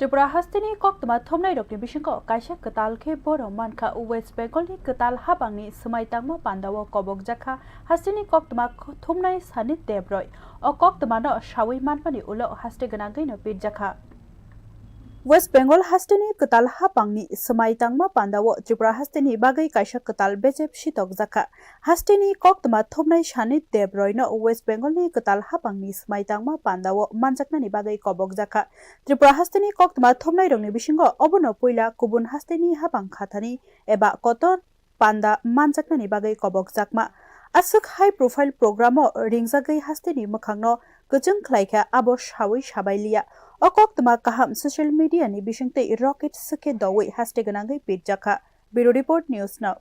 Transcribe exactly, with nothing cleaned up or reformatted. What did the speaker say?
Tripura hasteni koktwma thumnairokni bisingo kaisa kwtal khe borok mankha West Bengalni kwtal habangni swmai tangma pandao kobokjakha. Hasteni koktwma thumnai sani debroi o koktwmano sawi manmani ulo haste gwnangwino pirjakha. West Bengal hasteni kwtal habangni swmai tangma pandao Tripura hasteni bagwi kaisa kwtal bejep sitokjakha. Hasteni koktwma thumnai sani debroi no West Bengal ni kwtal habangni swmai tangma pandao manjaknani bagwi kobokjakha. Tripura hasteni koktwma thumnairokni bisingo obono puila kubun hasteni habang khathani eba kotor panda manjaknani bagwi kobokjakma. Aswk high profile programo ringjagwi hasteni mwkhangno kwchwng khlaikha abo sawi sabailiya. O koktwma kaham social media ni bisingtwi rocket swkhe dowi haste gwnangwi pirjakha. Bureau Report, News Now.